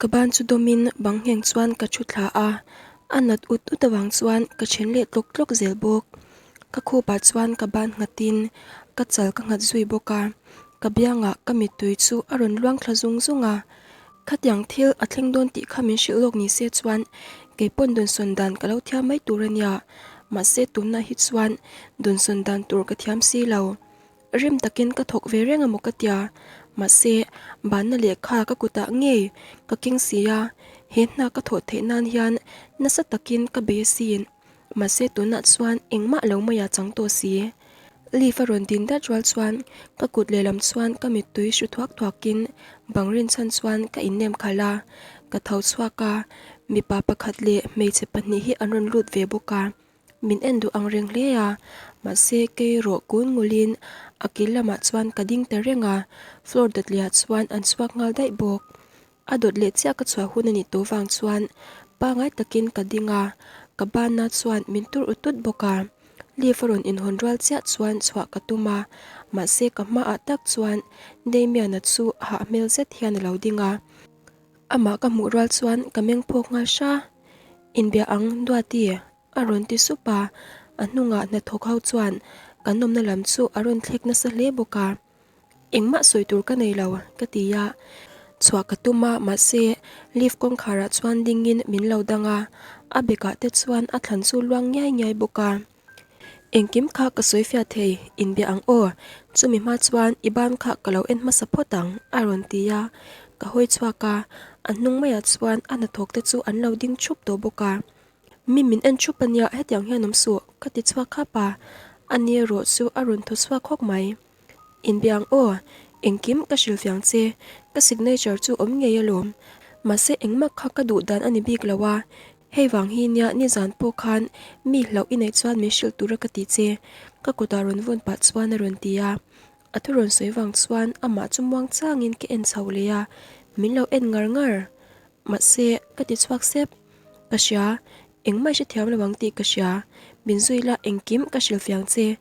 Ka ban chu dawmin bang ngheng chuan ka thu thla a, a nat ut ut avang chuan ka then leh tlawk tlawk zel bawk. Ka khupah chuan ka ban nghatin ka chal ka nghat zui bawk a, ka biangah ka mittui chu a rawn luang thla zung zung a. Khatiang thil a thleng dawn tih kha min hrilh lawk ni se chuan kei pawn dawnsawn dan ka lo thiam mai tur a nia, mahse tunah hi chuan dawnsawn dan tur ka thiam si lo. Rim takin ka thawk ve reng amaw ka tia, mahse banna lehkha ka kutah ngei ka keng si a, he hna ka thawh theih nan hian nasa takin ka bei asin, mahse tunah chuan engmah lo maia chang tawh si. Leaf a rawn din dat rual chuan ka kut lehlam chuan ka mittui hru thuak thuakin bang rinchhan chuan ka innem khalh a, ka tho chhuak a, mipa pakhat leh hmeichhe pahnih hi an rawn lut ve bawk a. Min en duh ang reng hle a, mahse kei rawh kun ngulin a kil lamah chuan ka ding ta reng a, floor dawt lehah chuan an chhuak nghal daih bawk. A dawt leh chiah ka chhuah hun a nih tawh vang chuan pangai takin ka ding a, ka banna chuan min tur ut ut bawk a. Lift a rawn inhawn rual chiah chuan chhuah ka tum a, mahse ka hmaah tak chuan Damian-a chu hah hmel zet hian a lo ding a. Amah ka hmuh rual chuan ka meng phawk nghal hra. Inbia ang Duati a rawn ti sup a, a hnungah hnathawk ho chuan kan awmna lam chu a rawn thlek nasa hle bawk a. Engmah sawi tur ka nei lo ka ti a, chhuah ka tum a mahse lift kawngkharah chuan dingin min lo dang a, a bekah te chuan a thlan chu luang ngiai ngiai bawk a. Engkim kha ka sawi fiah thei, inbia ang aw, chumi hma chuan i ban kha ka lo en hmasa phawt ang a rawn ti a, ka hawi chhuak a, a hnung maiah chuan a hnathawk te chu an lo ding thup tawh bawk a. Mi min en thup ania hetiang hian awm suh ka ti chhuak khap a, a ni erawh chu a rawn thaw chhuak hawk mai. Inbia ang aw, engkim ka hrilh fiang che, ka signature chu awm ngei alawm, mahse engmah kha ka duh dan a ni bik lo a, Hei vang hi nia nizan pawh khan mi hlauh i neih chuan min hrilh tura ka ti che, ka kutah rawn vawn pah chuan a rawn ti a. A thu rawn sawi vang chuan amah chu muang changin ka en chho leh a, min lo en ngar ngar. Mahse, ka ti chhuak sep. Ka hria, engmah i hrethiam lo ang tih ka hria, min zui la engkim ka hrilh fiang che.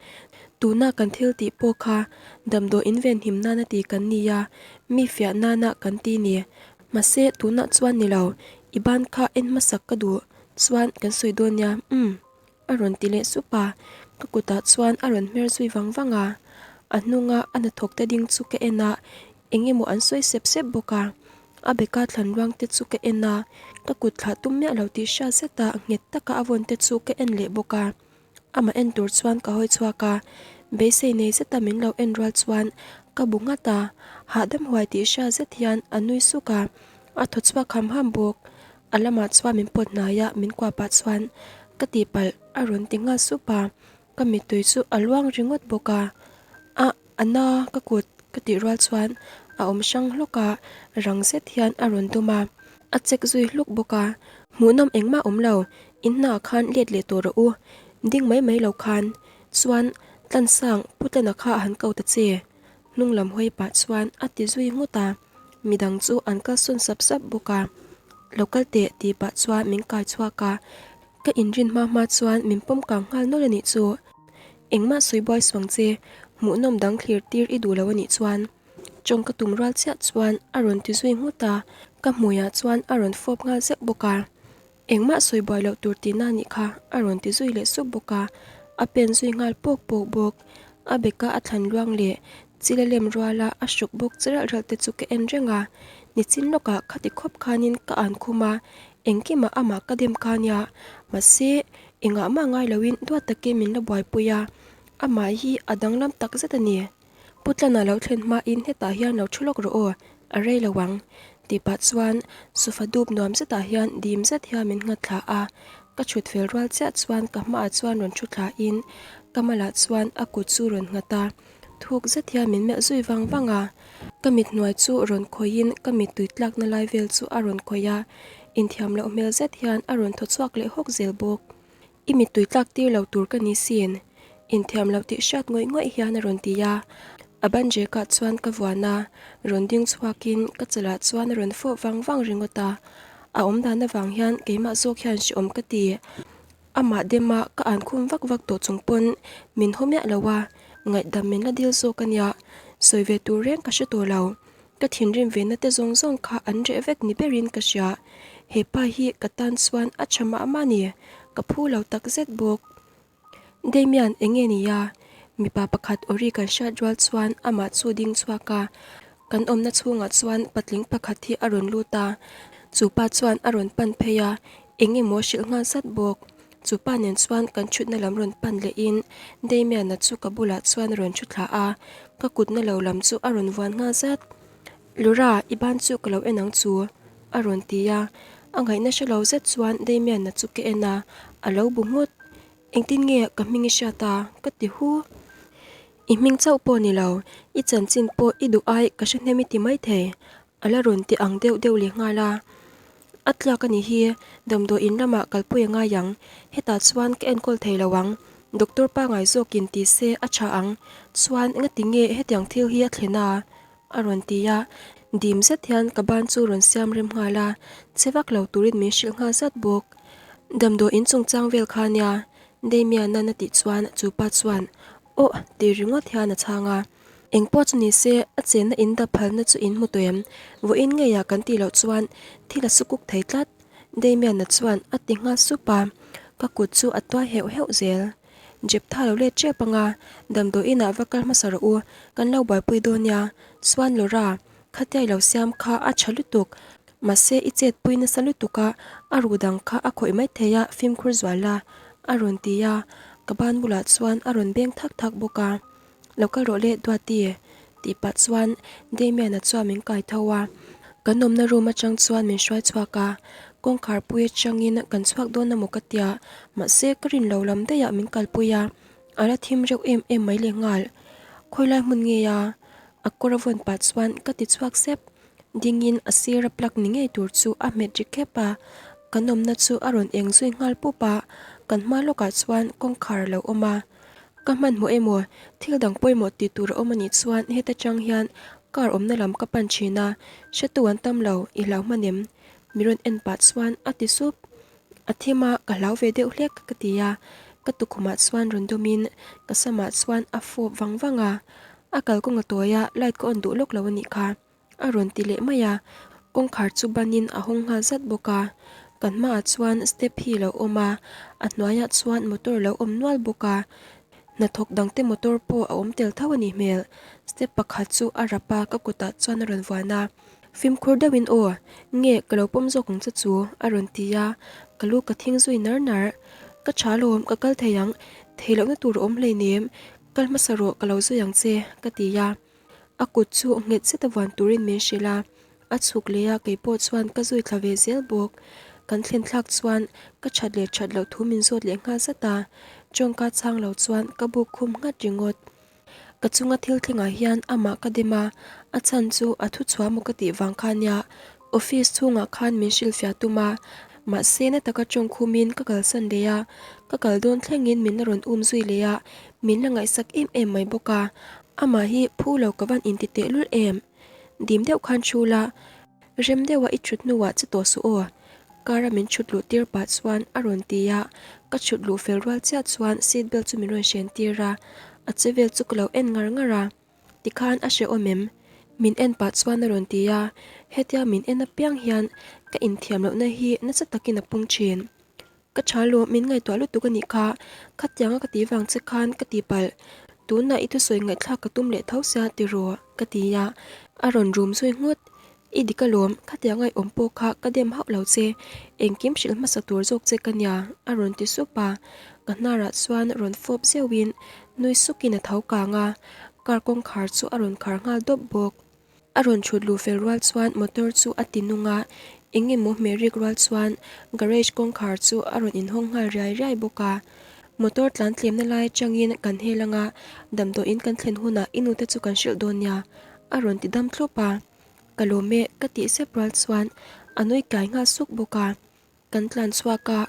Tuna kan thil tih pawh kha damdawi invenhim nana ti kan ni a, mi fiah nana kan ti ni. Mahse, tunah chuan ni lo, i ban kha en hmasak ka duh chuan kan sawi dawn nia, umm, a rawn ti leh sup a, ka kutah chuan a rawn hmer zui vang vang a. A hnunga a hnathawk te ding chu ka en a, eng emaw an sawi sep sep bawk a. A beka thlan ruang te chu ka en a, ka kut thlah tum miah lo tih hriat zeta nghet taka a vawn te chu ka en leh bawk a. Amah en tur chuan ka hawi chhuak a, beisei nei zeta min lo en rual chuan ka bu nghat a, hahdam huai tih hria zet hian a nui suk a, a thaw chhuak ham ham bawk. A lamah chuan min pawt hnai a, min kuah pah chuan ka tihpalh a rawn ti nghal sup a, ka mittui chu a luang ringawt bawk a, a a na ka kut ka tih rual chuan a awm hrang hlawk a, rang zet hian a rawn dawm a, a chek zui hluk bawk a, hmuhnawm engmah awm lo In hnaah khan let leh tawh rawh u, ding mai mai lo khan chuan Tlansang Putlana kha a han ko ta che, hnung lam hawi pah chuan a ti zui ngawt a, midang chu an kalsawn sap sap bawk a. Lo kal teh tih pah chuan min kai chhuak a, ka inrin hma hma chuan min pawm kang nghal nawlh a nih chu. Engmah sawi buai suang che, hmuhnawm dang thlir tir i duh lo a nih chuan. Tawng ka tum rual chiah chuan a rawn ti zui nghut a, ka hmuiah chuan a rawn fawp nghal zeuh bawk a. Engmah sawi buai loh tur tihna a nih kha a rawn ti zui leh sup bawk a, a pen zui nghal pawk pawk bawk. A beka a thlan luang leh chil a lem ruala a hruk bawk chi ralh ralh te chu ka en reng a, nichin lawkah khati khawp khanin ka an khum a, engkimah amah ka dem kha nia, mahse engah mah ngai loin duat takin min la buaipui a, amah hi a danglam tak zet a ni. Pu Tlana lo thlen hmain hetah hian lo thu lawk rawh aw, a rei lo ang, tih pah chuan sofa dup nuam zetah hian dim zet hian min nghat thla a, ka chhut fel rual chiah chuan ka hmaah chuan rawn thu thlain ka malah chuan a kut chu rawn nghat a, thuk zet hian min melh zui vang vang a, ka mit hnuai chu rawn khawihin ka mittui tlakna lai vel chu a rawn khawih a, inthiam loh hmel zet hian a rawn thaw chhuak leh hawk zel bawk. I mittui tlak tir lo tur ka ni sin, inthiam loh tih hriat ngawih ngawih hian a rawn ti a. A banjekah chuan ka vuan a, rawn ding chhuakin ka chalah chuan a rawn fawh vang vang ringawt a. A awmdan avang hian keimah zawk hian hrehawm ka ti. Amah dema ka an khum vak vak tawh chung pawn min haw miah lo a, ngaihdam min la dil zawk a nia, sawi ve tur reng ka hre tawh lo. Ka thinrim ve na te zawng zawng kha an reh vek ni berin ka hria. He pa hi ka tan chuan a tha mah mah ni. Ka phu lo tak zet bawk. Damian eng nge ni a? Mipa pakhat awri kan hriat rual chuan amah chu ding chhuak a. Kan awmna chhungah chuan patling pakhat hi a rawn lut a. Chu pa chuan a rawn pan phei a, eng emaw hrilh nghal zat bawk. Chu pa nen chuan kan thutna lam rawn pan lehin Damian-a chu ka bulah chuan a rawn thu thla a, ka kutna lo lam chu a rawn vuan nghal zat. Lura, i ban chu ka lo en ang chu, a rawn ti a. A ngaihna hre lo zet chuan Damian-a chu ka en a, a lo bu nghut. Engtin nge ka hming i hriat a? ka ti hu. I hming chauh pawh ni lo, i chanchin pawh i duh ai ka hre hnem i ti maithei, a la rawn ti ang deuh deuh leh nghal a. A tlak a nih hi, damdawi in lamah kalpui a ngai ang, hetah chuan ka enkawl thei lo ang, doctor pangai zawkin ti se a tha ang, chuan ngati nge hetiang thil hi a thlen a? A rawn ti a, dim zet hian ka ban chu rawn siam rem nghal a, che vak lo turin min hrilh nghal zat bawk. Damdawi in chungchang vel kha nia, Damian-a'n a tih chuan chu pa chuan Aw tih ringawt hian a chhang a. Eng pawh chu ni se, a chenna in dap phalna chu in hmu tawh em? Vawiin ngeiah kan tih loh chuan thil a sukuk thei tlat, Damian-a chuan a ti nghal sup a, ka kut chu a tuai heuh heuh zel. Jeptha lo let tep anga, damdawi inah va kal hmasa rawh u, kan lo buaipui dawn nia. Chuan Laura, khatia i lo siam kha a tha lutuk, mahse i chetpui nasa lutuk a, a ruh dang kha a khawih mai thei a, fimkhur zual la, a rawn ti a, ka ban bulah chuan a rawn beng thak thak bawk a. Lo kal rawh le Duati, tih pah chuan Damian-a chuan min kai tho a, kan awmna room atang chuan min hruai chhuak a, kawngkhar pui atangin kan chhuak dawn emaw ka tia, mahse ka rin lo lam daih ah min kalpui a, a la thim reuh em em mai leh nghal. Khawilai hmun nge a? A kawr a vawn pah chuan ka ti chhuak sep. Dingin a sira plug ni ngei tur chu a hmet ri khep a, kan awmna chu a rawn eng zui nghal pup a, kan hma lawkah chuan kawngkhar a lo awm a. Ka hmanhmawh emaw, thil dang pawimawh tih tur a awm anih chuan heta tang hian car awmna lam ka pan thin a, hretu an tam lo, i hlau hman em? Mi rawn en pah chuan a ti sup. A thim a, ka hlau ve deuh hlek ka ti a, ka tukhumah chuan rawn dawmin ka samah chuan a fawp vang vang a, a kalkawng a tawi a, light ka on duh lawk lo anih kha. A rawn ti leh mai a, kawngkhar chu banin a hawng nghal zat bawk a, kan hmaah chuan step hi lo awm a, a hnuaiah chuan motor lo awm nual bawk a, hnathawk dangte motor pawh a awm tel tho a nih hmel, step pakhat chu a rap a ka kutah chuan a rawn vuan a, fimkhur deuhin aw, nge ka lo pawm zawk ang che chu a rawn ti a, ka lu ka thing zui nar nar, ka tha lawm ka kal thei ang, thei lohna tur a awm hleinem, kal hmasa rawh ka lo zui ang che ka ti a. A kut chu nghet zet a vuan turin min hrilh a, a chhuk leh a kei pawh chuan ka zui thla ve zel bawk. Kan thlen thlak chuan ka that leh that loh thu min zawt leh nghal zat a, tawngka chhang lo chuan ka buk khum nghat ringawt. Ka chunga thil thlengah hian amah ka dem a, a chhan chu a thu chhuah maw ka tih vang kha nia Office chhungah khan min hrilhfiah tum a, mahse na taka tawng khumin ka kalsan leh a, ka kal dawn thlengin min la rawn um zui leh a, min la ngaihsak em em mai bawk a, amah hi phu lo ka van inti teh lul em. Dim deuh khan thu la, rem deuha i thut hnuah che tawh suh aw. Car a min thut luh tir pah chuan a rawn ti a, ka thut luh fel rual chiah chuan seat belt chu min rawn hren tir a, a che vel chu ka lo en ngar ngar a. Tikhan a hrehawm em? Min en pah chuan a rawn ti a, hetia min en apiang hian ka inthiam lohna hi nasa takin a pung thin. Ka tha lo, min ngaihtuah lutuk a nih kha, khatianga ka tih vang che khan ka ti palh, tunah i thusawi ngaihthlak ka tum leh tho sia tiraw? ka ti a, a rawn rum zui nghut. I dik alawm, khatianga i awm pawh kha ka dem hauh lo che, engkim hrilh hmasa tur zawk che ka nia, a rawn ti sup a. Ka hnarah chuan rawn fawp zeuhin nui sukin a tho kang a, car kawngkhar chu a rawn khar nghal dawp bawk. A rawn chhut luh fel rual chuan motor chu a ti nung a, eng emaw hmehrik rual chuan garage kawngkhar chu a rawn inhawng nghal riai riai bawk a. Motor tlan tlemna lai atangin kan hel anga, damdawiin kan thlen hunah i nute chu kan hrilh dawn nia, a rawn ti dam thlup a. Ka lawm e ka tih sep rual chuan a nui kai nghal suk bawk a. Kan tlan chhuak a,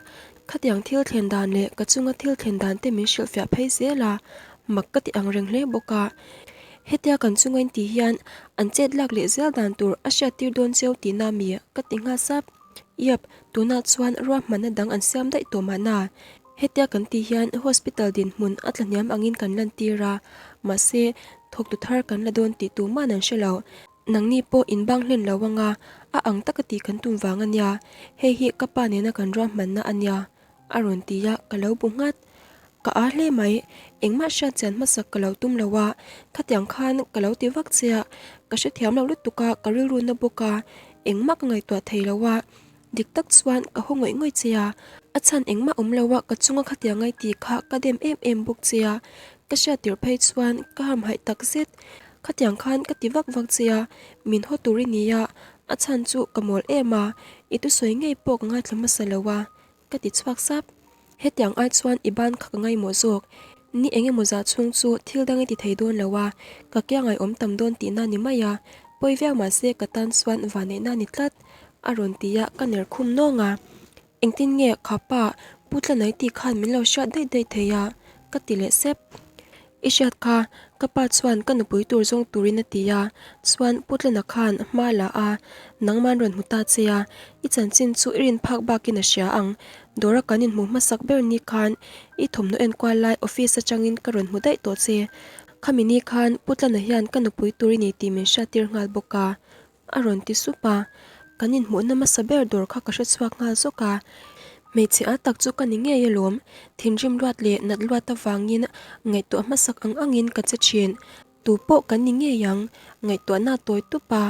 khatiang thil thlen dan leh ka chunga thil thlen dan te min hrilhfiah phei zel a, mak ka ti ang reng hle bawk a. Hetia kan chunga in tih hian an chet lak leh zel dan tur a hriattir dawn cheu tihna mi ka ti nghal sap. Yep, tunah chuan ruahmanna dang an siam daih tawh mahna. Hetia kan tih hian hospital dinhmun a tlahniam angin kan lantir a, mahse thawktu thar kan la dawn tih tuman an hre lo. Nangni pawh in bang hlen lo anga a ang taka tih kan tum vang a nia, hei hi ka pa nena kan ruahmanna a nia, a rawn ti a, ka lo bu nghat. Ka aa hle mai, engmah hriat chian hmasak ka lo tum lo a, khatiang khan ka lo ti vak che a, ka hrethiam lo lutuk a, ka rilru na bawk a, engmah ka ngaihtuah thei lo a, dik tak chuan ka haw ngawih ngawih che a, a chhan engmah awm lo a, ka chunga khatiang ngai tih kha ka dem em em bawk che a, ka hriat tirh phei chuan ka hamhaih tak zet, khatiang khan ka ti vak vak che a, min haw tur i ni a, a chhan chu ka mawl em a, i thusawi ngei pawh ka ngaithla hmasa lo a. Ka ti chhuak sap. Hetiang ai chuan i ban kha ka ngaimawh zawk. Ni eng emaw zah chhung chu thil dang i ti thei dawn lo a, ka kiang ai awm tam dawn tihna ni mai a, pawi viau mah se ka tan chuan vanneihna ni tlat, a rawn ti a, ka ner khum nawng a. Engtin nge kha pa Pu Tlanai tih khan min lo hriat daih daih thei a? ka ti leh sep. I hriat kha, ka pa chuan ka nupui tur zawng turin a ti a, chuan Pu Tlana khan hma la a, nangman rawn hmu ta che a, i chanchin chu i rin phak bakin a hria ang, dawra kan inhmuh hmasak ber ni khan i thawmhnaw enkual lai office atangin ka rawn hmu daih tawh che, khami ni khan Pu Tlana hian ka nupui tur i ni tih min hriattir nghal bawk a. A rawn ti sup a, kan inhmuhna hmasa ber dawr kha ka hre chhuak nghal zawk a, hmeichhe a tak chu ka ni ngei alawm, thinrim luat leh nat luat avangin ngaihtuah hmasak ang angin ka che thin, tu pawh kan ni ngei ang, ngaihtuahna tawi tup a,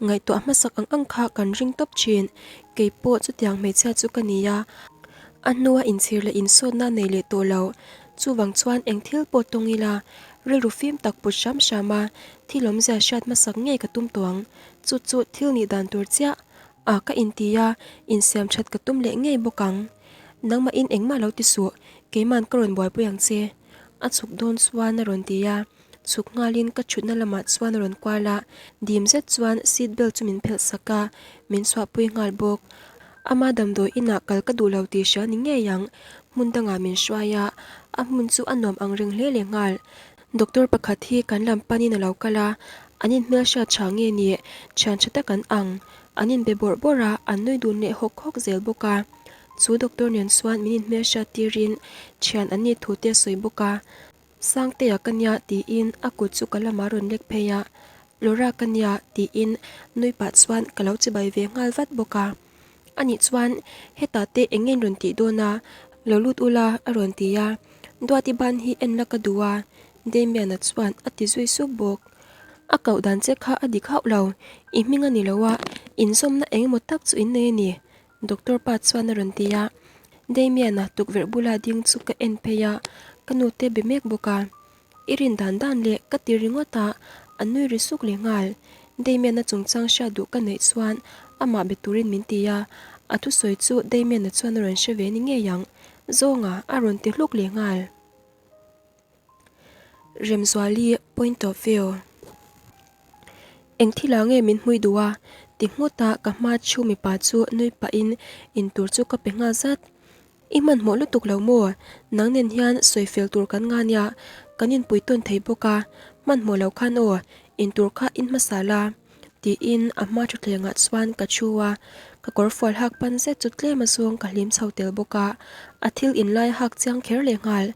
ngaihtuah hmasak ang ang kha kan ring tawp thin, kei pawh chutiang hmeichhia chu ka ni a, a hnua inchhir leh insawtna nei leh tawh lo, chuvang chuan eng thil pawh tawng ila, Rilru fim tak put hram hram a, thil awmzia hriat hmasak ngei ka tum tawh ang. Chu chu thil nih dan tur chiah a ka inti a, insiam that ka tum leh ngei bawk ang. Nangmahin engmah lo ti suh, keiman ka rawn buaipui ang che. A chhuk dawn chuan a rawn ti a, chhuk nghalin ka thutna lamah chuan a rawn kual a, dim zet chuan seat belt chu min phelh sak a, min chhuahpui nghal bawk. Ama damdawi inah kal ka duh lo tih hria ni ngei ang, hmun dangah min hruai a, a hmun chu a nuam ang reng hle leh nghal. Doctor pakhat hi kan lam panin a lo kal a, an inhmelhriat tha nge ni, thian tha tak an ang. An inbe bawrh bawrh a, an nui dun leh hawk hawk zel bawk a. Chu doctor nen chuan min inhmelhriat tirin thian an nih thu te a sawi bawk a. Sangtea ka nia tiin a kut chu ka lamah rawn lek phei a, Laura ka nia tiin nui pah chuan ka lo chibai ve nghal vat bawk a. Anih chuan hetah te eng nge in rawn tih dawn a, lo lut ula a rawn ti a, Duati ban hi en la ka duh a Damian-a chuan a ti zui sup bawk. A koh dan che kha a dik hauh lo, i hming a ni lo a, inzawmna eng emaw tak chu in nei a ni Doctor pa chuan a rawn ti a, Damian-a tukverh bula ding chu ka en phei a, ka nu te be mek bawk a. I rin dan dan leh ka ti ringawt a, a nui ri suk leh nghal. Damian-a chungchang hriat duh ka neih chuan amah be turin min ti a, a thusawi chu Damian-a chuan a rawn hre ve ni ngei ang. Zawnga a rawn ti hluk leh nghal. Remzuali point of view. Eng thil ah nge min hmui duh a? Ti nghut a ka hma thu mipa chu nui pahin in tur chu ka pe nghal zat. I hmanhmawh lutuk lo maw? Nang nen hian sawi fel tur kan nga nia, kan inpui tawn thei bawk a, hmanhmawh lo khan aw, in tur kha in hmasa la. Tiin a hma thutthleng ah chuan ka thu a, ka kawr fual hak pan zet chu tlem a zawng ka hlim chho tel bawk a, a thil in lai hak chiang kher leh nghal.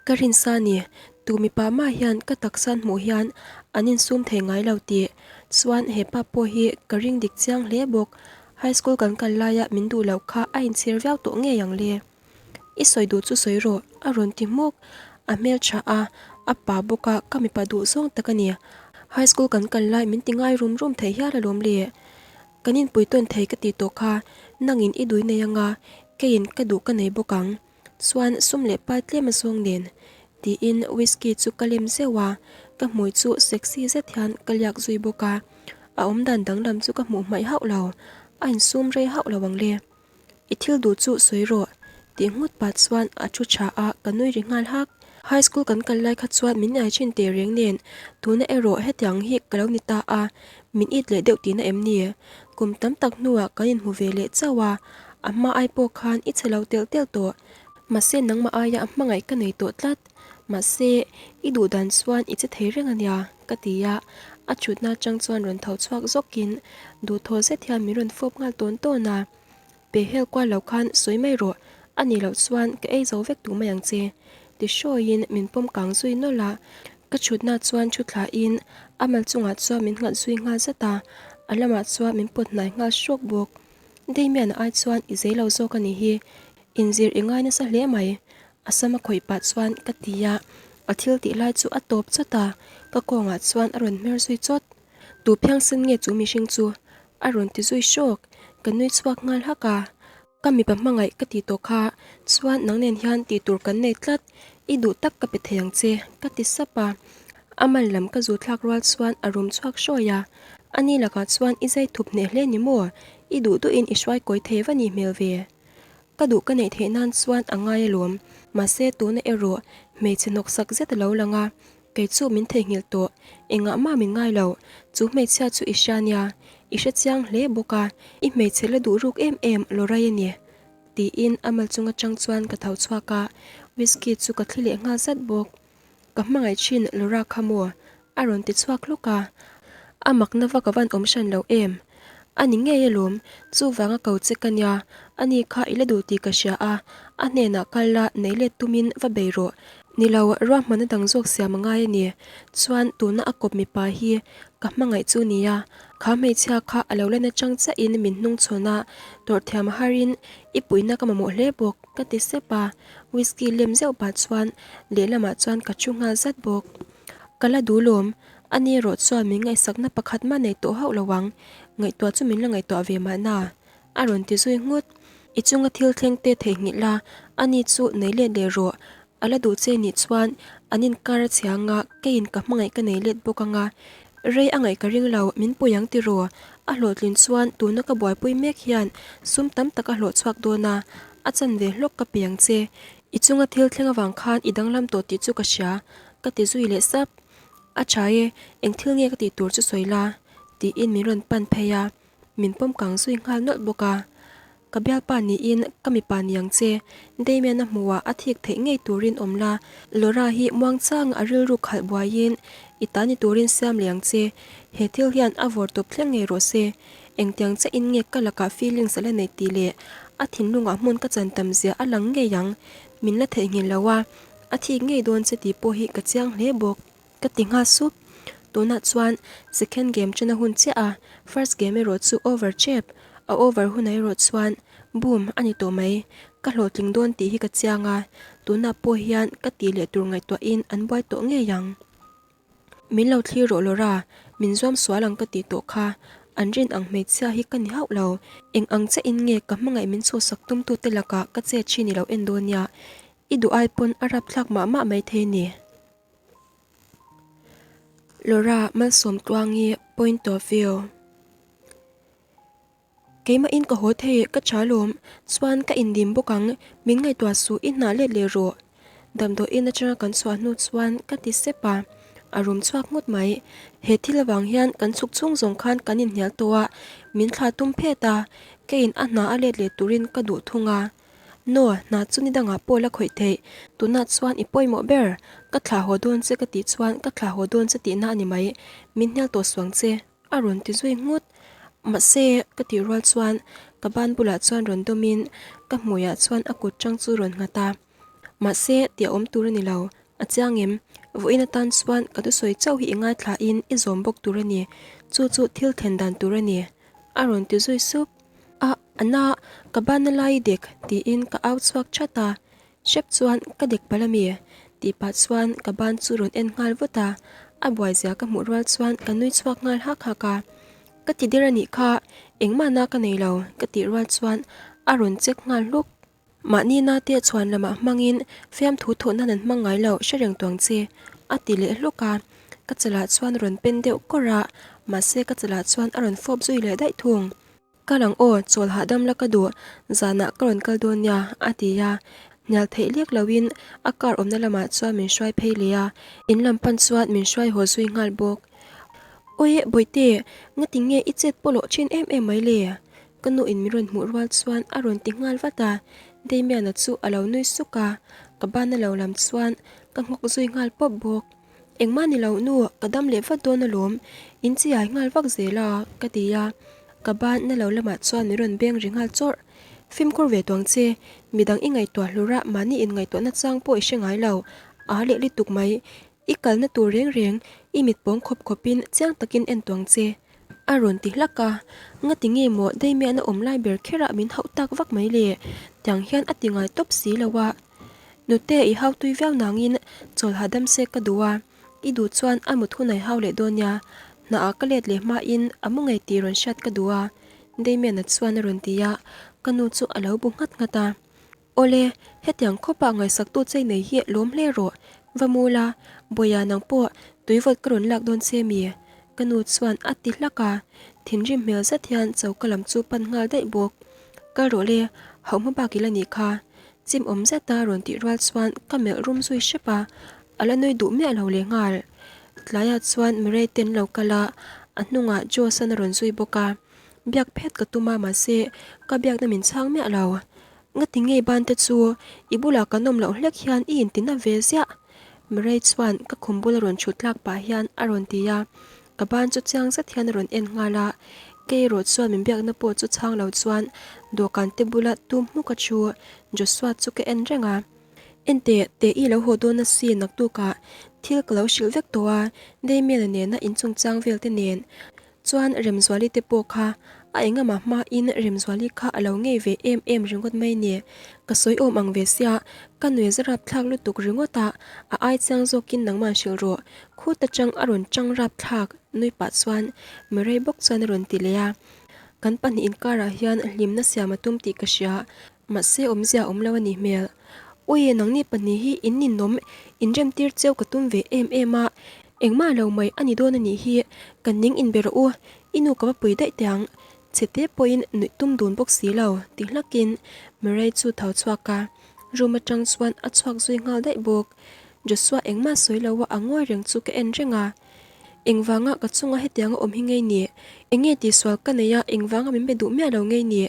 Ka rinsa ni, tu mipa mah hian ka taksa an hmuh hian an insum thei ngai lo tih chuan he pa pawh hi ka ring dik chiang hle bawk. High school kan kal laia min duh loh kha a inchhir viau tawh ngei ang le. I sawi duh chu sawi rawh, a rawn ti hmuk. A hmel tha a, a pa bawk a ka mipa duh zawng tak a ni. High school kan kal lai min ti ngai rum rum thei hial alawm le. Kan inpui tawn thei ka tih tawh kha nangin i dui nei anga keiin ka duh ka nei bawk ang. Chuan sum leh pai tlem a zawng nen tiin whisky chu ka lem zeuh a, ka hmui chu sexy zet hian ka liak zui bawk a, a awmdan danglam chu ka hmuh hmaih hauh lo, a insum rei hauh lo ang le. I thil duh chu sawi rawh tih nghut pah chuan a thu tha a, ka nui ri nghal hak. High school kan kal lai kha chuan min ai thin teh reng nen tuna erawh hetiang hi ka lo ni ta a, min it leh deuh tihna em ni? Kum tam tak hnuah kan inhmu ve leh chauh a, a hma ai pawh khan i chhe lo telh telh tawh. Mahse nangmah aia a hmangaih ka nei tawh tlat. Mahse i duh dan chuan i che thei reng a nia, ka ti a. A thutna atang chuan rawn tho chhuak zawkin duhthaw zet hian min rawn fawp nghal tawn tawn a. Pe hel kual lo khan sawi mai rawh, a nih loh chuan ka ei zo vek duh mai ang che, ti hrawiin min pawm kang zui nawlh a. Ka chhutna chuan thu thlain a mal chungah chuan min nghat zui nghal zat a, a lamah chuan min pawt hnai nghal hrawk bawk. Damian-a ai chuan i zei lo zawk a nih hi, inzir i ngai nasa hle mai, a sam a khawih pah chuan ka ti a, a thil tih lai chu a tawp chawt a, ka kawngah chuan a rawn hmer zui chawt. Tu phiangsen nge chu mihring chu? A rawn ti zui hrawk, ka nui chhuak nghal hak a. Ka mipa hmangaih ka ti tawh kha, chuan nang nen hian tih tur kan nei tlat, i duh tak ka pe thei ang che, ka ti sap a. A mal lam ka zu thlak rual chuan a rum chhuak hrawi a. Ani lakah chuan i zai thup hneh hle ni maw? I duh duhin i hruai kawi thei va nih hmel ve. Ka duh ka neih theih nan chuan a ngai alawm, mahse tuna erawh hmeichhe hnawksak zet a lo lang a, Kei chu min theihnghilh tawh, engah mah min ngai lo, chu hmeichhia chu i hria nia, i hre chiang hle bawk a, i hmeichhe la duh ruk em em Lorai a ni. Tiin a mal chung atang chuan ka tho chhuak a, whisky chu ka thli leh nghal zat bawk. Ka hmangaih thin Laura kha maw? A rawn ti chhuak hluk a, a makna va ka van awm hran lo em? A ni ngei alawm, chuvanga ko che ka nia, ani kha i la duh tih ka hria a, a hnenah kal la nei let tumin va bei rawh. Ni lo, ruahmanna dang zawk siam a ngai a ni. Chuan tuna a kawp mipa hi ka hmangaih chu nia, kha hmeichhia kha a lo la nachang chiahin min hnung chhawn a, tawrh thiam a harin i puihna ka mamawh hle bawk, ka ti sep a, whisky lem zeuh pah chuan lehlamah chuan ka thu nghal zat bawk. Ka la duh lawm, ani erawh chuan min ngaihsakna pakhat mah nei tawh hauh lo ang, ngaihtuah chu min la ngaihtuah ve mahna, a rawn ti zui nghut. I chunga thil thleng te theihnghilh la, ani chu nei let leh rawh, a la duh che nih chuan an inkar a chhia anga keiin ka hmangaih ka nei let bawk anga, rei a ngaih ka ring lo, min pui ang tiraw, a hlawhtlin chuan tuna ka buaipui mek hian sum tam tak a hlawh chhuak dawn a, a chanve hlawk ka pe ang che, I chunga thil thleng avang khan i danglam tawh tih chu ka hria, ka ti zui leh sap. A tha e, eng thil nge ka tih tur chu sawi la, tiin min rawn pan phei a, min pawm kang zui nghal nawlh bawk a. Ka bialpa niin ka mipa ni ang che, Damian-a hmuhah a thik theih ngei turin awm la, Laura hi muangchanga a rilru khalh buaiin i ta ni turin siam leh ang che, he thil hian a vawr tawp thleng ngei rawh se. Engtiang che in nge ka lakah feelings a la nei tih leh a thinlungah hmun ka chan tam zia a lang ngei ang. Min la theihnghilh lo a, a thik ngei dawn che tih pawh hi ka chiang hle bawk. Ka ti nghal sup. Tunah chuan second game chana hun chiah a, first game erawh chu over tep. A over hunah erawh chuan boom a ni tawh mai. Ka hlawhtling dawn tih hi ka chiang a, tunah pawh hian ka tih leh tur ngaihtuahin an buai tawh ngei ang. Min lo thlir rawh Laura, min zuam sual ang ka tih tawh kha. An rin ang hmeichhia hi ka ni hauh lo. Eng ang che in nge ka hmangaih min chhuhsak tumtute lakah ka che thin i lo en dawn nia. I duh ai pawn a rapthlak mah mah mai thei ni. Laura Malsawmtluangi point of view. Keimahin ka haw thei, ka tha lawm. Chuan ka indim bawk ang, min ngaihtuah suh i hnah let leh rawh. Damdawiin atanga kan chhuah hnu chuan ka ti sep a, a rum chhuak nghut mai. He thil avang hian kan chhuk chhung zawng khan kan inhnial tawh a, min thla tum phet a, keiin a hna a let leh turin ka duh thung a. No, hna chu ni dangah pawh la khawih theih, tunah chuan i pawimawh ber, ka thlah haw dawn che ka tih chuan ka thlah haw dawn che tihna a ni mai, min hnial tawh suang che. A rawn ti zui nghut. Mahse, ka tih rual chuan ka ban bulah chuan rawn dawmin ka hmuiah chuan a kut chang chu rawn nghat a. Mahse, tih a awm tur a ni lo. A chiang em? Vawiin atan chuan ka thusawi chauh hi i ngaithlain i zawm bawk tur a ni. Chu chu thil thlen dan tur a ni. A rawn ti zui sup. A, a na, ka ban na lai i dek, tiin ka au chhuak that a. Hrep chuan ka dek palh ami? Tih pah chuan ka ban chu rawn en nghal vut a, a buai zia ka hmuh rual chuan ka nui chhuak nghal hak hak a. Ka ti der anih kha, engmah na ka nei lo ka tih rual chuan a rawn check nghal hluk. Mahni na te chhuan lamah hmangin fiamthu thawh nan an hmang ngai lo hre reng tuang che a ti leh hluk a, ka chalah chuan rawn pen deuh kawrh a, mahse ka chalah chuan a rawn fawp zui leh daih thung. Kal ang aw, chawl hahdam la ka duh, zanah ka rawn kal dawn nia, a ti a. Hnial theih lek loin a car awmna lamah chuan min hruai phei leh a, in lam pan chuan min hruai haw zui nghal bawk. Awi Bawihte, ngati nge i chet pawlawh thin em em mai le? Ka nu in min rawn hmuh rual chuan a rawn ti nghal vat a, Damian-a chu a lo nui suk a, ka bana lo lam chuan ka nghawk zui nghal pawp bawk. Engmah ni lo nu, ka dam leh vat dawn alawm, in chi ai nghal vak zel a, ka ti a. Ka ban na lo lamah chuan min rawn beng ri nghal chawrh. Fimkhur ve tuang che, midang i ngaihtuah hlur a, mahni in ngaihtuahna chang pawh i hre ngai lo, a leh lutuk mai. I kalna tur reng reng i mit pawng khawp khawpin chiang takin en tuang che. A rawn ti hlak a, ngati nge maw Damian-a awm lai ber kherah min hauh tak vak mai le, tiang hian a ti ngai tawp si lo a. Nute i hau tui viau nangin chawl hahdam se ka duh a, i duh chuan a mut hun ai hau leh dawn nia, hnaah ka let leh hmain a mu ngei tih rawn hriat ka duh a, Damian-a chuan a rawn ti a, ka nu chu a lo bu nghat nghat a. Awle, hetiang khawpah ngaihsaktu chei nei hi lawm hle rawh, va mu la, Bawia nang pawh tuivawt ka rawn lak dawn che mi? Ka nu chuan a ti hlak a, thinrim hmel zet hian choka lam chu pan nghal daih bawk. Kal rawh le, hauh hma bak ila nih kha. Chim awm zeta rawn tih rual chuan ka melh rum zui hrep a, a la nui duh miah lo leh nghal. Tlaiah chuan Murray ten lo kal a, a hnungah Josh-an a rawn zui bawk a. Biak phet ka tum a mahse ka biakna min chhang miah lo. Ngati ngei ban te chu i bulah kan awm loh hlek hian i intina ve ziah. Murray chuan ka khum bula rawn chhut tlak pah hian a rawn ti a, ka ban chu chiang zet hian a rawn en nghal a. Kei erawh chuan min biakna pawh chu chhang lo chuan dawhkan te bula tum hmuk a thu Joshua chu ka en reng a. Enteh, teh i lo haw dawn asin naktukah thil ka lo hrilh vek tawh a, Damian-a nena inchungchang vel te nen Chuan Remzuali te pawh kha a engama hmain Remzuali kha a lo ngei ve em em ringawt mai ni. Ka sawi awm ang ve sia, ka nui za rapthlak lutuk ringawt a, a ai chiang zawkin nangman hrilh rawh. Khuta chang a rawn chang rapthlak nui pah chuan Murray bawk chuan a rawn ti leh a. Kan pahnih inkarah hian hlimna siam a tum tih ka hria, Mahse awmzia awm lo a nih hmel. Ui, nangni pahnih hi in ninawm inremtir cheu ka tum ve em em a, engmah lo mai a ni dawn a nih hi, ka ning inbe rawh u, i nu ka va pui daih teh ang, chhete pawhin nuih tum dun bawk si lo, ti hlakin Murray chu tho chhuak a, room atang chuan a chhuak zui nghal daih bawk. Joshua engmah sawi lo a a ngawi reng chu ka en reng a. Engvanga ka chunga hetianga awm hi ngei ni? Enge tihsual ka nei a, engvanga min be duh miah lo ngei ni?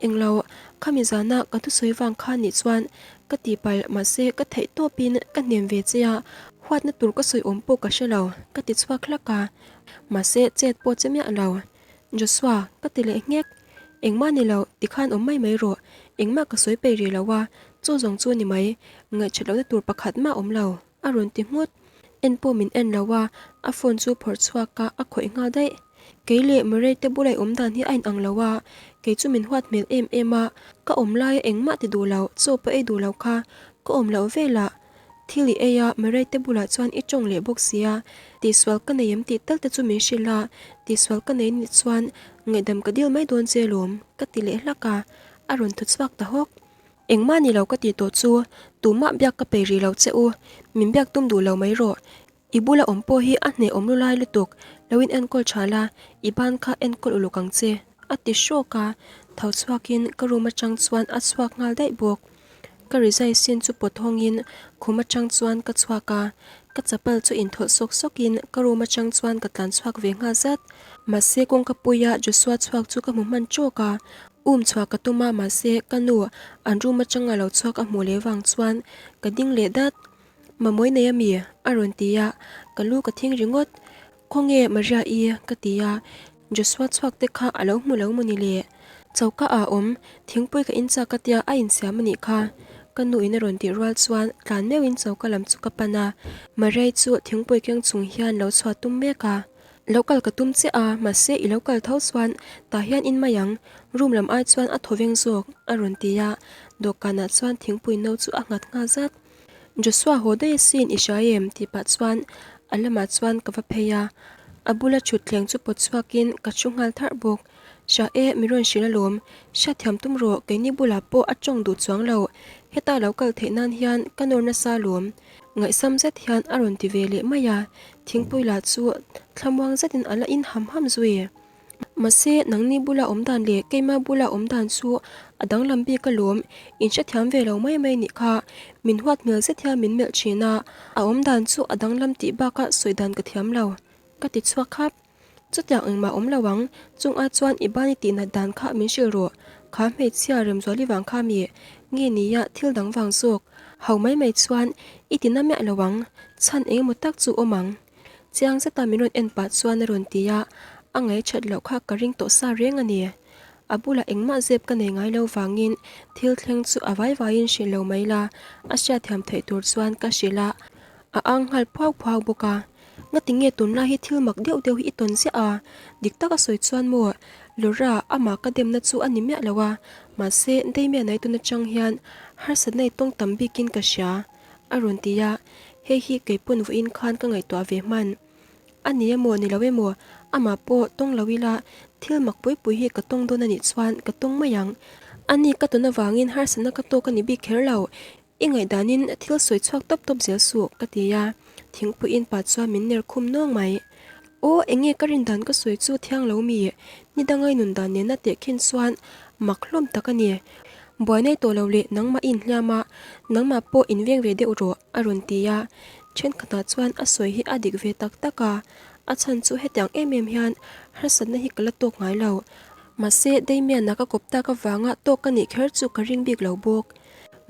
Englo, khami zana ka thusawi vang kha nih chuan ka tihpalh, mahse ka theih tawpin ka hnem ve che a, huatna tur ka sawi awm pawh ka hre lo, ka ti chhuak hlak a, mahse chet pawh che miah lo. Joshua, ka ti leh nghek. Engmah ni lo, tikhan awm mai mai rawh, engmah ka sawi peih rih lo a, chu zawng chu ni mai, ngaihṭhat lohna tur pakhat mah awm lo. A rawn ti nghut. En pawh min en lo a, a phone chu phawrh chhuak a, a khawih nghal daih. Kei leh Murray te bula i awm dan hi a inang lo a, kei chu min huat hmel em em a, ka awm laia engmah ti duh lo, chaw pawh ei duh lo kha, ka awm loh velah thil i ei a, Murray te bulah chuan i tawng leh bawk sia, tihsual ka nei em tih tal te chu min hrilh a, tihsual ka nei nih chuan ngaihdam ka dil mai dawn che lawm, ka ti leh hlak a, a rawn thaw chhuak ta hawk. Engmah ni lo ka tih tawh chu tumah biak ka pei rih lo che u, min biak tum duh lo mai rawh. I bula awm pawh hi a hneh awm lu lai lutuk, lo in enkawl tha la, i ban kha enkawl uluk ang che, a ti hrawk a, tho chhuakin ka room atang chuan a chhuak nghal daih bawk. Ka rizai sin chu pawt hawngin khum atang chuan ka chhuak a, ka chapal chu inthawlh sawk sawkin ka room atang chuan ka tlan chhuak ve nghal zat. Mahse kawngka puia Joshua chhuak chu ka hmu hman tawk a, Um chhuah ka tum a mahse ka nu an room atanga lo chhuak a hmuh leh vang chuan ka ding leh dat. Mamawi nei ami? a rawn ti a, ka lu ka thing ringawt. Khawnge Maria-i? ka ti a, Joshua chhuak te kha a lo hmu lo maw ni le? Choka ah awm, thingpui ka in chak a tia a insiam a nih kha. Ka nu in a rawn tih rual chuan tlan meuhin choka lam chu ka pan a, Maria-i chu thingpui keng chung hian lo chhuah tum mek a. Lo kal ka tum che a, mahse i lo kal tho chuan tah hian in mai ang, room lam ai chuan a thaw veng zawk, a rawn ti a, dawhkanah chuan thingpui no chu a nghat nghal zat. Joshua haw daih asin i hria em? tih pah chuan a lamah chuan ka va phei a, a bula thutthleng chu pawt chhuakin ka thu nghal tharh bawk. Hria e, mi rawn hrilh alawm, hriatthiam tum rawh, keini bulah pawh a tawng duh chuang lo, heta lo kal theih nan hian ka nawr nasa alawm. Ngaihsam zet hian a rawn ti ve leh mai a, thingpui lah chu thlamuang zetin a la in ham ham zui. Mahse, nangni bula awm dan leh keima bula awm dan chu a danglam bik alawm, in hrethiam ve lo mai mai nih kha. Min huat hmel zet hian min melh thin a, a awm dan chu a danglam tih bakah sawi dan ka thiam lo, ka ti chhuak khap. Chutiang engmah awm lo ang, chung ai chuan i bani tihnat dan kha min hrilh rawh, kha hmeichhia Remzuali vang kha mi nge nia thil dang vang zawk, ho mai mai chuan i tina miah lo ang, chhan engemaw tak chu awm ang. Chiang zeta min rawn en pah chuan a rawn ti a, a ngaihchat loh kha ka ring tawh sa reng a ni. A bulah engmah zep ka nei ngai lo vangin thil thleng chu a vai vaiin hrilh lo mai la, a hriatthiam theih tur chuan ka hrilh a. A ang nghal phuau phuau bawk a. Ngati nge tunlai hi thil mak deuh deuh hi i tawn ziah a? Dik taka sawi chuan maw, Laura, amah ka demna chu a ni miah lo a, mahse Damian ai tun atang hian harsatna i tawng tam bikin ka hria, a rawn ti a, hei hi kei pawn vawiin khan ka ngaihtuah ve hman. A ni emaw ni lo emaw, amah pawh tawng lo ila thil mak pui pui hi ka tawng dawn a nih chuan ka tawng mai ang. A ni ka tawn avangin harsatna ka tawk a ni bik kher lo, I ngaihdanin thil sawi chhuak tawp tawp zel suh, ka ti a, thingpuiin pa chuan min ner khum nawng mai. Aw, enge ka rin dan ka sawi chu thiang lo mi? Ni dangai nun dan nena tehkhin chuan mak hlawm tak a ni. Buai nei tawh lo leh nangmah i inhliam a, nangmah pawh inveng ve deuh rawh, a rawn ti a. Thenkhatah chuan a sawi hi a dik ve tak tak a, a chhan chu hetiang em em hian harsatna hi ka la tawk ngai lo. Mahse, Damian-a ka kawp tak avanga tawk ka nih kher chu ka ring bik lo bawk.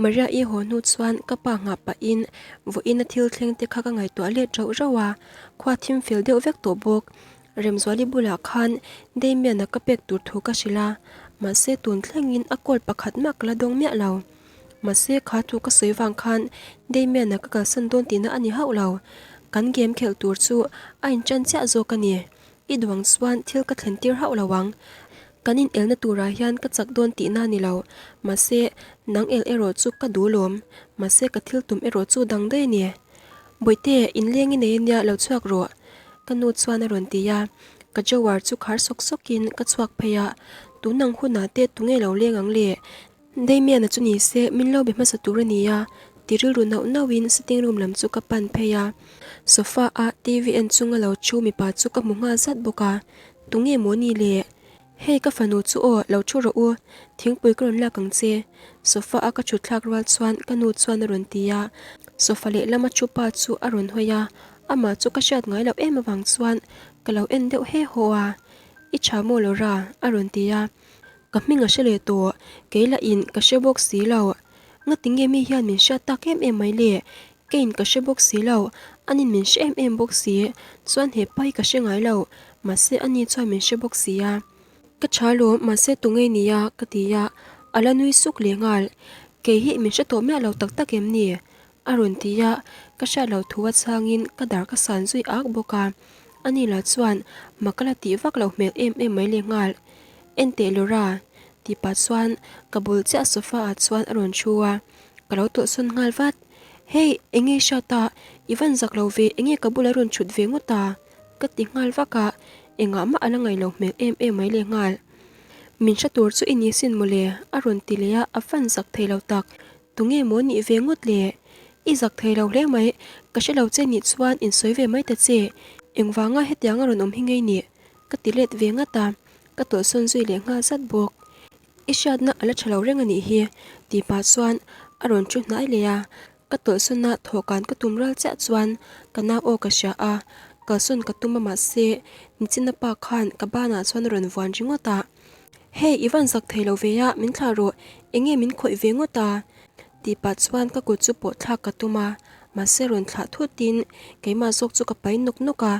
Maria-i haw hnu chuan ka pa nghah pahin vawiin a thil thleng te kha ka ngaihtuah let rauh rauh a, khua thim fel deuh vek tawh bawk. Remzuali bulah khan Damian-a ka pek tur thu ka hrilh a, mahse tun thlengin a call pakhat mah ka la dawng miah lo. Mahse kha thu ka sawi vang khan Damian-a ka kalsan dawn tihna a ni hauh lo. Kan game khelh tur chu a inṭan chiah zawk a ni. I duang chuan thil ka thlen tir hauh lo ang. Kan in elna turah hian ka chak dawn tihna a ni lo. Mahse, nang el erawh chu ka duh lawm. Mahse, ka thil tum erawh chu dang daih a ni. Bawihte, inleng i nei ania lo chhuak rawh. Ka nu chuan a rawn ti a. Ka jowar chu khar sawk sawkin ka chhuak phei a. Tun ang hunah te tunge lo leng ang le? Damian-a chu ni se min lo be hmasa tur a ni a, ti rilru nauh nauhin sitting room lam chu ka pan phei a. Sofa a TV en chunga lo thu mipa chu ka hmu nghal zat bawk a, tunge maw ni le? Hei ka fanu chu aw, lo thu rawh u, thingpui ka rawn lak ang che. Sofa a ka thut thlak rual chuan ka nu chuan a rawn ti a, sofa lehlam a thu pa chu a rawn hawi a, amah chu ka hriat ngai loh em avang chuan ka lo en deuh he haw a, I tha maw Laura? a rawn ti a. Ka hming a hre leh tawh, kei lah in ka hre bawk si lo. Ngati nge mi hian min hriat tak em em mai le? Keiin ka hre bawk si lo, anin min hre em em bawk si. Chuan he pa hi ka hre ngai lo, mahse ani chuan min hre bawk si a. Ka tha lawm, mahse tu ngei nia ka ti a, a la nui suk leh nghal. Kei hi min hre tawh miah lo tak tak em ni? A rawn ti a, ka hriat loh thu a chhangin ka dar ka san zui ak bawk a. Ani lah chuan mak ka la tih vak loh hmel em em mai leh nghal. Enteh Laura, tih pah chuan ka bul chiah sofa ah chuan a rawn thu a, ka lo tawlhsawn nghal vat. Hey, enge i hriat a, i van zak lo ve, enge ka bula rawn thut ve ngawt a? Ka ti nghal vak a, engah mah a la ngaih loh hmel em em mai leh nghal. Min hre tur chu i ni sin mawle, a rawn ti leh a, a van zak thei lo tak. Tunge maw nih ve ngawt le? I zak thei lo hle mai, ka hre lo che nih chuan insawi ve mai ta che. Engvanga hetianga rawn awm hi ngei nih? Ka ti let ve ngat a, ka tawlhsawn zui leh nghal zat bawk. I hriatna a la tha lo reng a nih hi, tih pah chuan a rawn thu hnai leh a. Ka tawlhsawn a thawhkan ka tum ral chiah chuan ka nau aw ka hria a, kalsawn ka tum a mahse nichina pa khan ka banah chuan a rawn vuan ringawt a. Hey, i van zak thei lo ve a, min thlah rawh, enge min khawih ve ngawt a? Tih pah chuan ka kut chu pawh thlak ka tum a, mahse rawn thlah thutin keimah zawk chu ka pai nawk nawk a,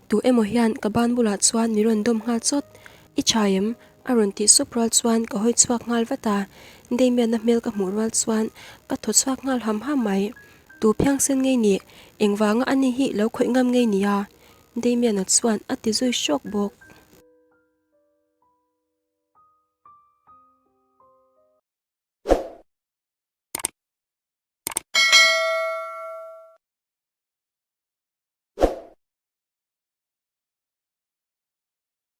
tu emaw hian ka ban bulah chuan min rawn dawm nghal chawt. I tha em? A rawn tih sup rual chuan ka hawi chhuak nghal vat a, Damian-a hmel ka hmuh rual chuan ka thaw chhuak nghal ham ham mai. Tu phiangsen ngei nih, engvanga ani hi lo khawih ngam ngei nia? Damian-a chuan a ti zui hrawk bawk.